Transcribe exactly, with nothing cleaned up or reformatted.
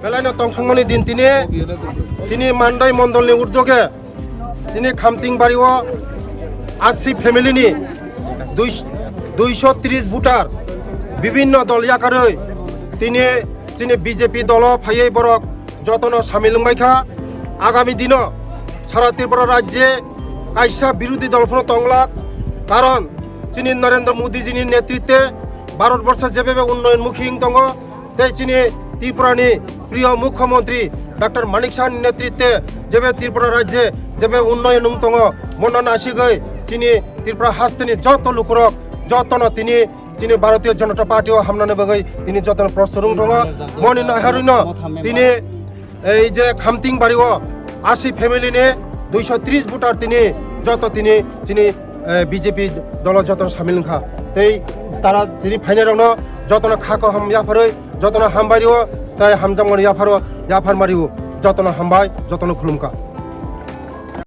Belai no tongthokmani din tini, tini Mandai mondolni urdwge tini Khamting bario asi family ni dui, duiso tris voter bibinno dol yakarwi tini chini B J P dolo phaiwi borok jotono samil wngbaikha. Agami dino sara Tripura rajye kaisa birodhi dol phano tonglak, karon chini Narendra Modi jini netritwe Bharat borsho jebebe unnoyon mukhi wng tongo, tei chini Tripura ni priyo Mukhyamantri Doctor Manik Saha ni netritwe jebe Tripura rajye jebe unnoyon wng tongo, mono nasigwi chini Tripura hasteni joto lukurok jotono tini chini Bharatiya Janata Party o hamnani bagwi tini jotono prostor wng tongo. Moni naharwino tini ei je Khamting bario asi family ni duiso tris voter tini joto tini chini, eh, B J P dolo jotono samil wngkha. Tei tara tini phainairokno jotono kha kaham yapharwi jotono hambai rio tei hamjakmani yapharo yaphar mario jotono hambai jotono khulumkha.